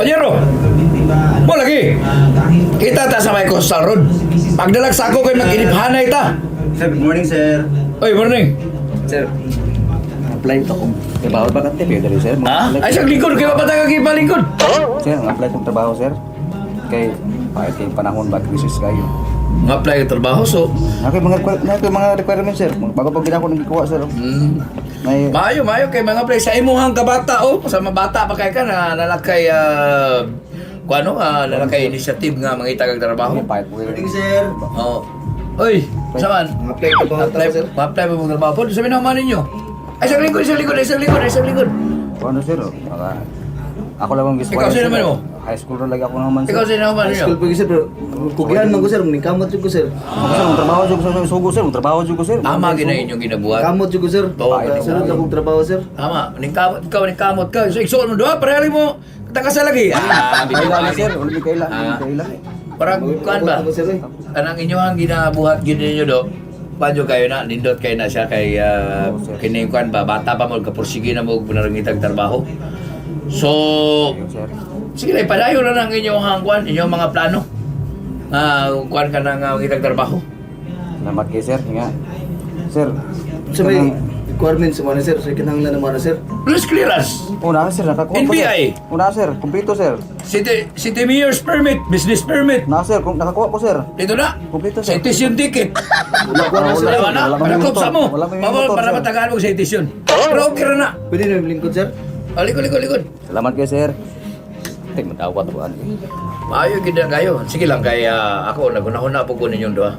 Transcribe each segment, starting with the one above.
Panyero. Mo lagi. Kita ta sa may coastal road. Pagdalag sako kay mag-iniphanay ta. Sir, good morning, sir. Oy, morning. Sir, apply to kung trabaho ba kante pero dali, sir. Ha? Ay, sa lingkod kay mapatag ang palingkod. Sir, apply kong trabaho, sir. Kay bakit kay panahon ba crisis kayo. Nga-apply ang trabaho so. Nako mga requirements, sir. Bago pa gid ako nagkuha, sir. May Maayo, maayo kay mga apply sa imuhang kabata oh, sa mga bata pa kay ka na nalakay kuano nalakay initiative nga mangita kag trabaho. May pahit po. Morning, sir. Oh. Oy, saman. Apply ka ba? Apply, Sir? apply mo mong trabaho. Po, sabi na man ninyo. Ay, sa lingkod, sa lingkod, ay, sa lingkod, ay, sa lingkod. Ano, sir? Baka ako lang ang Ikaw, sino naman mo? High school ra lagi ako naman, sir. Ikaw, sino naman High ninyo? school po sir, pero kugihan man ko, sir, ningkamot jud ko, sir. Ako, sir, ang trabaho jud ko, sir, sugo, sir, ang trabaho jud ko, sir. Tama gina inyong ginabuhat. Kamot jud ko, sir. Oo. Sunod akong trabaho, sir. Tama, ningkamot ikaw, ningkamot ka. So, igsuon mo doon, pareha mo. Takasa lagi. Ah, Kaila na, sir, wala mi kaila, Ah. wala mi kaila. Parang kuan ba? Ako, sir, eh. Kanang inyohang ginabuhat gyud ninyo do. Panyo kayo na, nindot kayo na siya kay kini kuan ba, bata pa mo kapursige na mo og pinarangitag trabaho. So, Ayun, sir. sige lang, padayon na lang inyong kuan, inyong mga plano. Nga kuan ka na nga ngitag trabaho. Salamat kay sir, nga. Sir, Sa may requirements mo na, sir, sa kinahanglan na mo na, sir. Police clearance, Una, sir, nakakuha ko, sir. NBI. Una, sir, kumpleto, sir. City mayor's permit, business permit. Na, sir, kung nakakuha ko, sir. Dito na. Kumpleto, sir. Citation ticket. Wala ko na, sir. Wala na. Wala Para pa klop sa mo. Wala pa yung Bawal motor, para sir. matagaan mo citation. Pero okay ra na. Pwede na yung lingkod, sir. Ah, likod, likod, likod. Salamat kay sir. Tek madawat ko ano. Maayo gid na kayo. Sige lang kay ako nagunahuna po ko ninyong duha.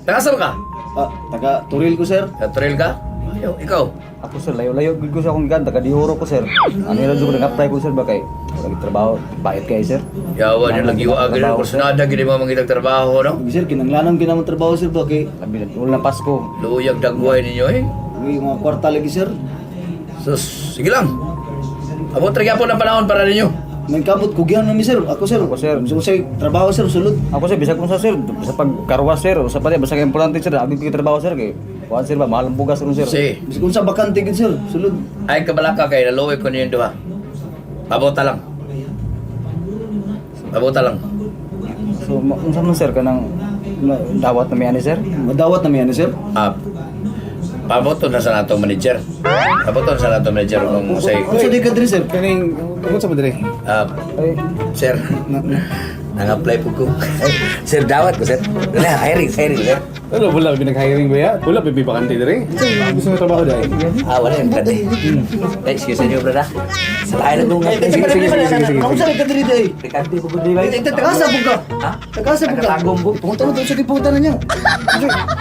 Taga saan ka? Ah, taga Turil ko, sir. Sa trail ka? Ayo, ikaw. Ako, sir, layo-layo gud ko sa akong gikan, taga Dioro ko, sir. Ano ra jud ko nag-apply ko, sir, ba kay wala gid trabaho, bait kay sir. Yawa niyo lagi wa gid kursunada gid mo mangitag trabaho no. Sige, sir, kinahanglanan kinahanglan trabaho, sir, ba kay Labi na wala na Pasko. Luyag dagway ninyo eh. may mga kwarta lagi, sir. Sus, sige lang. Abot ra gyapon ang panahon para ninyo. May kamot kugihan na mi, sir. Ako, sir. Ako, sir. Gusto ko sa trabaho, sir, sulod. Ako, sir, bisag kung sa sir, sa pagkarwas, sir, usa pa basta kay importante, sir, abi ko trabaho, sir, kay kuan, sir, ba mahal ang bugas ron, sir. Si, Bisag kung sa bakante gid, sir, sulod. ay kabalaka kay naluoy ko ninyong duha. Abot lang. Abot lang. So, unsa man, sir, kanang dawat na mi ani, sir? Madawat na mi ani, sir. Ah, paboto na sa natong manager. Paboto na sa natong manager kung say Unsa di ka diri, sir? Kaning, kung sa madre? ah, Ay, sir, nang-apply po ko. Sir, dawat ko, sir. Wala, hiring, hiring, sir. Ano, wala ba nag-hiring ba ya? Wala ba may bakante dire? Gusto mo trabaho dahil? Ah, wala yung kante. Eh, excuse niyo, brother. Sa tayo lang kong Ay, apply. Sige, sige, sige, sige, sige. Ako sa ka diri day. Rekante po ko, di ba? Ay, tagasa po ka. Ha? Tagasa po ka. Tagatagong po. Pumunta mo doon sa kipunta na niya.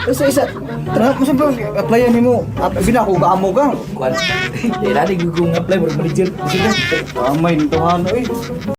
Isa, isa. Tara, mo sa applyan nimo. Bina ko gaamo ka. Kwan. Eh, nani kong apply, manager. Amay nito hano eh.